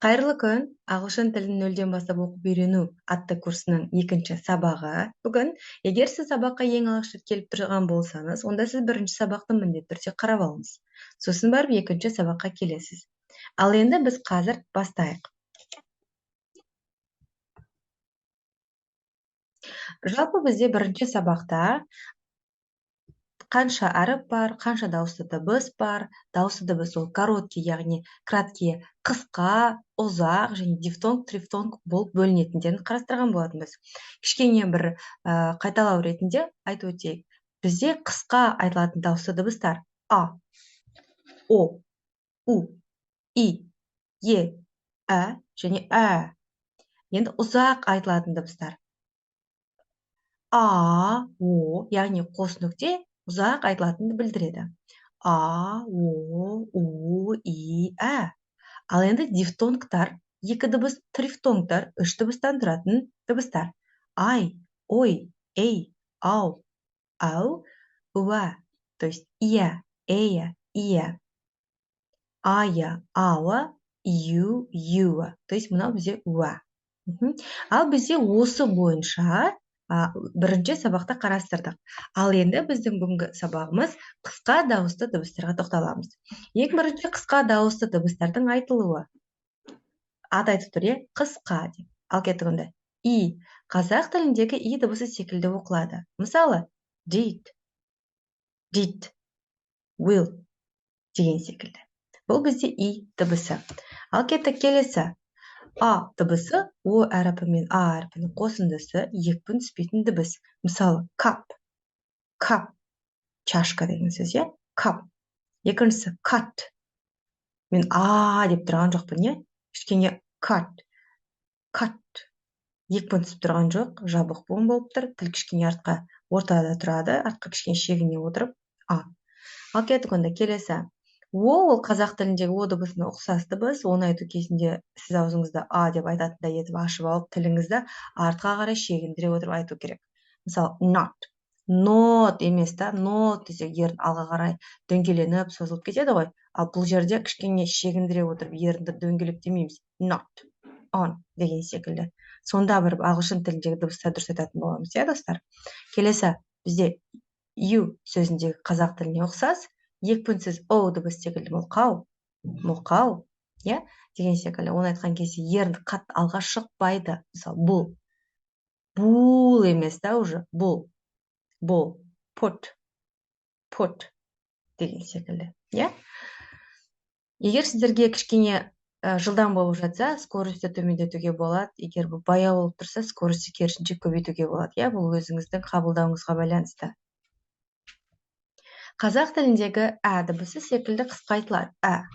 Қайырлы күн! Ағылшын тілін нөлден бастап оқып үйрену атты курсының екінші сабағы бүгін. Егер сіз сабаққа ең алғаш рет келіп тұрған болсаңыз, онда сіз бірінші сабақты міндетті түрде қарап алыңыз. Сосын барып екінші сабаққа келесіз. Ал енді біз қазір бастайық. Жалпы бізде бірінші сабақта қанша әріп бар, қанша дауысты дыбыс бар. Дауысты дыбыс ол короткий, яғни краткий, қысқа, ұзақ және дифтонг, трифтонг болып бөлінетіндерін қарастырған болатынбыз. Кішкене бір қайталау ретінде айтып өтейік. Бізде қысқа айтылатын дауысты дыбыстар а, о, у, и, е, ә және ә. Енді ұзақ айтылатын дыбыстар а, о, яғни қос нүкте ұзақ айтылатынды білдіреді. А, О, У, И, Ә. Ал енді дифтонгтар екі дыбыс, трифтонгтар үш дыбыстан тұратын дыбыстар. Ай, ой, эй, ау, ау, уа, то есть ия, эя, ия. Ая, ауа, ю, юа, то есть мынау бізде уа. Ал бізде осы бойынша бірінші сабақта қарастырдық. Ал енді біздің бүгінгі сабағымыз қысқа дауысты дыбыстарға тоқталамыз. Ең бірінші қысқа дауысты дыбыстардың айтылуы. Аты айтып тұр, иә, қысқа деп. Ал кеттік онда. И. Қазақ тіліндегі и дыбысы секілді оқылады. Мысалы, did, did, will деген секілді. Бұл бізде и дыбысы. Ал кеттік келесі. А дыбысы О әріпі мен А әрпінің қосындысы, екпін түспейтін дыбыс. Мысалы, cup, cup, чашка деген сөз, иә, cup. Екіншісі cut. Мен а деп тұрған жоқпын, иә? Кішкене cut, cut. Екпін түсіп тұрған жоқ, жабық буын болып тұр. Тіл кішкене артқа ортада тұрады, артқа кішкене шегіне отырып, а. Ал кеттік онда келесі. О, ол қазақ тіліндегі о дыбысына ұқсас дыбыс. Оны айту кезінде сіз аузыңызды а деп айтатындай етіп ашып алып, тіліңізді артқа қарай шегіндіре отырып айту керек. Мысалы, not. Not емес та, not десек ерін алға қарай дөңгеленіп созылып кетеді ғой. Ал бұл жерде кішкене шегіндіре отырып ерінді дөңгелектемейміз. Not, on деген секілді. Сонда бір ағылшын тіліндегі дыбысты дұрыс айтатын боламыз, иә, достар. Келесі бізде ю сөзіндегі қазақ тіліне ұқсас екпінсіз о дыбыс секілді мылқау, мылқау, иә, деген секілді. Оны айтқан кезде ерін қатты алға шықпайды. Мысалы, бұл, бұл емес та уже, бұл, бұл, put, put деген секілді, иә. Егер сіздерге кішкене жылдам болып жатса, скоростьті төмендетуге болады. Егер бұл баяу болып тұрса, скоростьті керісінше көбейтуге болады, иә. Бұл өзіңіздің қабылдауыңызға байланысты. Қазақ тіліндегі ә дыбысы секілді қысқа айтылады. Ә.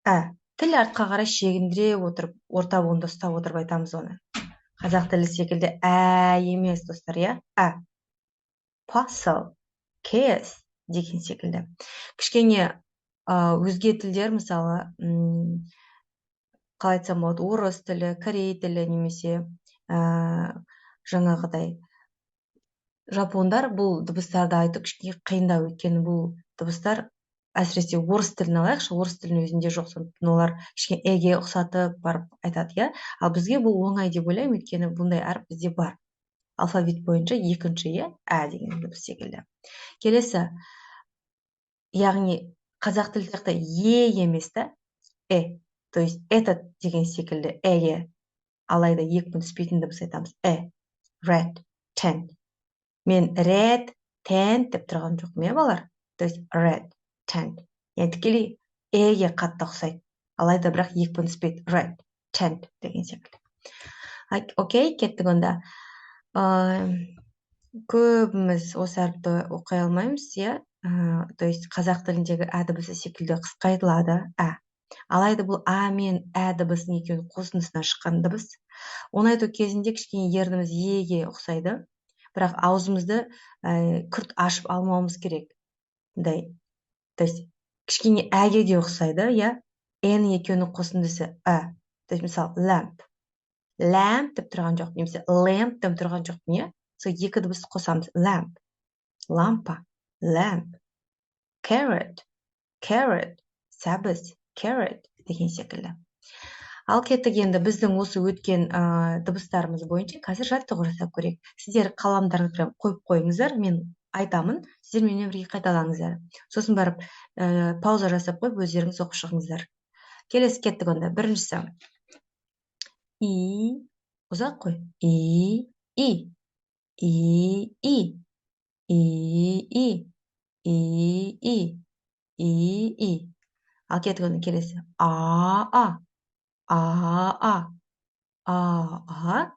Ә. Тіл артқа қарай шегіндіре отырып, орта буынды ұстап отырып айтамыз оны. Қазақ тілі секілді ә емес, достар, иә? Ә. Puzzle, case деген секілді. Кішкене өзге тілдер, мысалы, қалай айтсам болады, орыс тілі, корей тілі немесе жаңағыдай жапондар бұл дыбыстарды айту кішкене қиындау, өйткені бұл дыбыстар, әсіресе орыс тілін алайықшы, орыс тілінің өзінде жоқ, сондықтан олар кішкене эге ұқсатып барып айтады, иә. Ал бізге бұл оңай деп ойлаймын, өйткені бұндай әріп бізде бар. Алфавит бойынша екінші, иә, ә деген дыбыс секілді. Келесі, яғни қазақ тілі сияқты е емес та, э, то есть этот деген секілді эге, алайда екпін түспейтін дыбыс айтамыз. Э, red, tent. Мен red, tent деп тұрған жоқпын, иә, балалар? То есть red, tent. Яғни тікелей эге қатты ұқсайды. Алайда бірақ екпін түспейді. Red, tent деген секілді. Окей, кеттік онда. Көбіміз осы әріпті оқи алмаймыз, иә? То есть қазақ тіліндегі ә дыбысы секілді қысқа айтылады, ә. Алайда бұл а мен ә дыбысының екеуінің қосындысынан шыққан дыбыс. Оны айту кезінде кішкене ерніміз еге ұқсайды. Бірақ аузымызды күрт ашып алмауымыз керек. Мындай, то есть кішкене әге де ұқсайды, иә? Н екеуінің қосындысы ә. То есть мысалы lamp. Lamp деп тұрған жоқ, немесе lamp деп тұрған жоқпын, иә? Сол екі дыбысты қосамыз. Lamp, лампа, lamp, carrot, carrot, сәбіз, carrot деген секілді. Ал кеттік, енді біздің осы өткен дыбыстарымыз бойынша қазір жаттығу жасап көрейік. Сіздер қаламдарыңызды прям қойып қойыңыздар, мен айтамын, сіздер менімен бірге қайталаңыздар. Сосын барып пауза жасап қойып, өздеріңіз оқып шығыңыздар. Келесі, кеттік онда. Біріншісі. И, ұзақ қой. И, и, и, и, и, и, и, и, и, и. Ал кеттік онда келесі. А, а, а, а, а, а,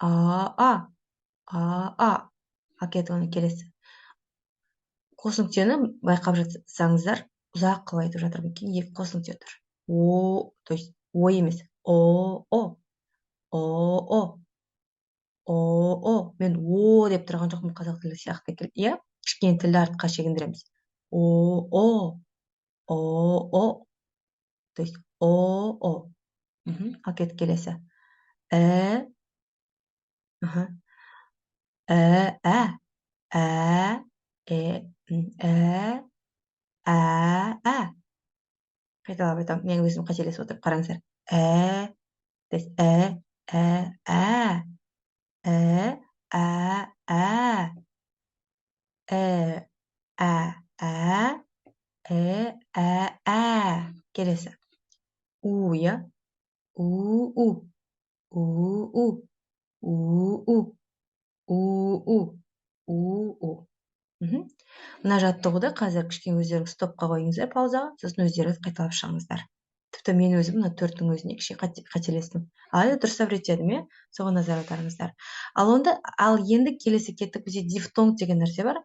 а, а, а, а. Ал кеттік онда келесі. Қос нүктені байқап жатсаңыздар, ұзақ қылып айтып жатырмын, өйткені екі қос нүкте тұр. О, то есть о емес, о, о, о, о, о, о. Мен о деп тұрған жоқпын, қазақ тілі сияқты, иә, кішкене тілді артқа шегіндіреміз. О, о, о, о, то есть о, о. Ал кеттік келесі. Ә, ә, ә, ә, э, ә, ә, ә. Қайталап айтамын, мен өзім қателесіп отырмын, қараңыздар. Ә, то есть ә, ә, ә, ә, ә, ә, ә, ә, ә, ә, ә, ә. Келесі. У, иә, у, у, у, у, у, у, у, у, у, у. Мына жаттығуды қазір кішкене өздеріңіз стопқа қойыңыздар, паузаға, сосын өздеріңіз қайталап шығыңыздар. Тіпті мен өзім мына төрттің өзіне кішкене қателестім, алайда дұрыстап реттедім, иә, соған назар аударыңыздар. Ал онда, ал енді келесі кеттік. Бізде дифтонг деген нәрсе бар,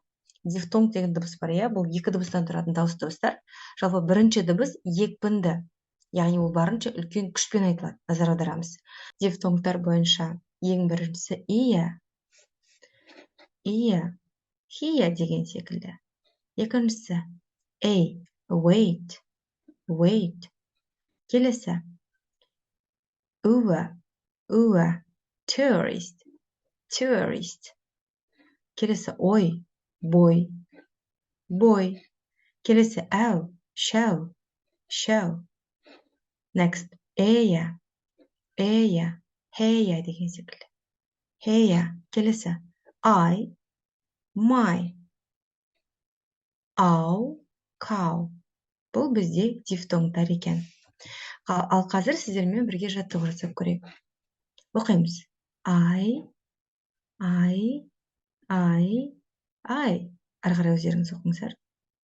дифтонг деген дыбыс бар, иә. Бұл екі дыбыстан тұратын дауысты дыбыстар. Жалпы бірінші дыбыс екпінді, яғни ол барынша үлкен күшпен айтылады. Назар аударамыз дифтонгтар бойынша. Ең біріншісі ия, ия, here деген секілді. Екіншісі эй, wait, wait. Келесі уа, уа, tourist, tourist. Келесі ой, boy, boy. Келесі әу, show, show. Next, эя, эя, хея деген секілді, хея. Келесі ай, my, ау, cow. Бұл бізде дифтонгтар екен. Ал қазір сіздермен бірге жаттығу жасап көрейік. Оқимыз: ай, ай, ай, ай. Ары қарай өздеріңіз оқыңыздар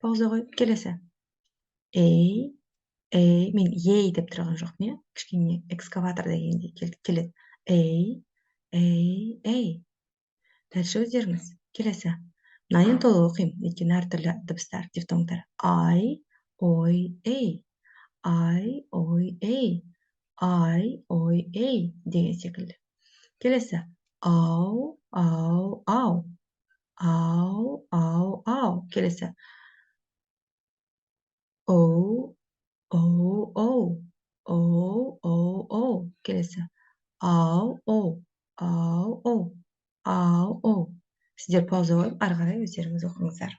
пауза қойып. Келесі эй, эй. Мен ей деп тұрған жоқпын, иә, кішкене экскаватор дегендей келеді. Эй, эй, эй. Дальше өздеріңіз. Келесі мынаны енді толық оқимын, өйткені әртүрлі дыбыстар, дифтонгтар. Ай, ой, эй, ай, ой, эй, ай, ой, эй деген секілді. Келесі ау, ау, ау, ау, ау, ау. Келесі оу, оу, оу, оу, оу, оу. Келесі ау, оу, ау, оу, ау, оу. Сіздер пауза қойып, ары қарай өздеріңіз оқыңыздар.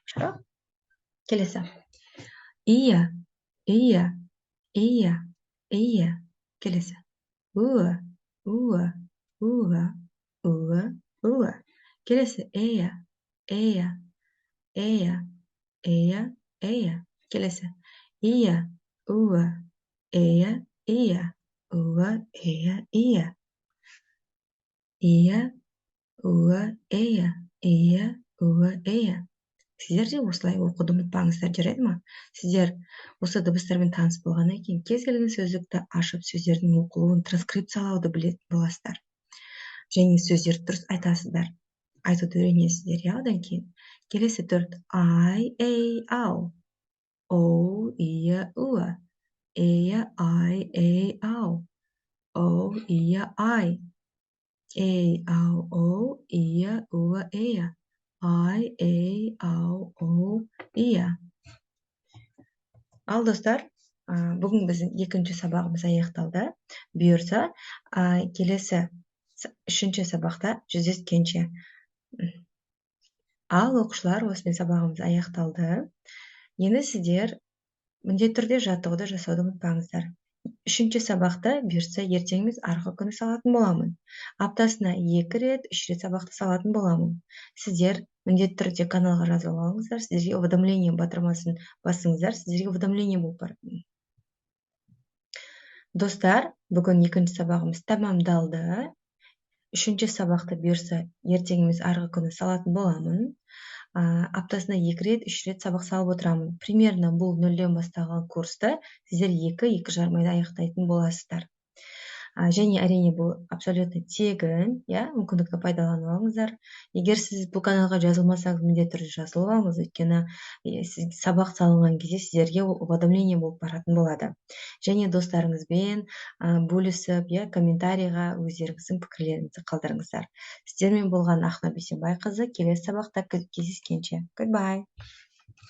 Келесі ия, ия, ия, ия. Келесі уа, уа, уа, уа, уа. Келесі эя, эя, эя, эя, эя. Келесі ия, уа, эя, ия, уа, эя, ия, ия, уа, эя, ия, уа, эя. Сіздер де осылай оқуды ұмытпаңыздар, жарайды ма? Сіздер осы дыбыстармен таныс болғаннан кейін кез келген сөздікті ашып, сөздердің оқылуын транскрипциялауды білетін боласыздар және сөздерді дұрыс айтасыздар, айтуды үйренесіздер, иә. Одан кейін келесі төрт: ай, эй, ау, оу, ия, уа, эя, ай, эй, ау, оу, ия, ай, эй, ау, оу, ия, уа, эя, ай, эй, ау, оу, ия. Ал, достар, бүгін біздің екінші сабағымыз аяқталды. Бұйырса, келесі үшінші сабақта жүздескенше. Ал, оқушылар, осымен сабағымыз аяқталды. Енді сіздер міндетті түрде жаттығуды жасауды ұмытпаңыздар. Үшінші сабақты, бұйыртса, ертең емес, арғы күні салатын боламын. Аптасына екі рет, үш рет сабақты салатын боламын. Сіздер міндетті түрде каналға жазылып алыңыздар, сіздерге уведомление батырмасын басыңыздар, сіздерге уведомление болып барады. Достар, бүгін екінші сабағымыз тәмамдалды. Үшінші сабақты, бұйырса, ертең емес, арғы күні салатын боламын. Аптасына екі рет, үш рет сабақ салып отырамын. Примерно бұл нөлден басталған курсты сіздер 2-2,5 айда аяқтайтын боласыздар. Және, әрине, бұл абсолютно тегін, иә, мүмкіндікті пайдаланып алыңыздар. Егер сіз бұл каналға жазылмасаңыз, міндетті түрде жазылып алыңыз, өйткені сіз сабақ салынған кезде сіздерге ол уведомление болып баратын болады. Және достарыңызбен бөлісіп, иә, комментарийға өздеріңіздің пікірлеріңізді қалдырыңыздар. Сіздермен болған Ақнұр Бейсенбайқызы. Келесі сабақта кездескенше, goodbye.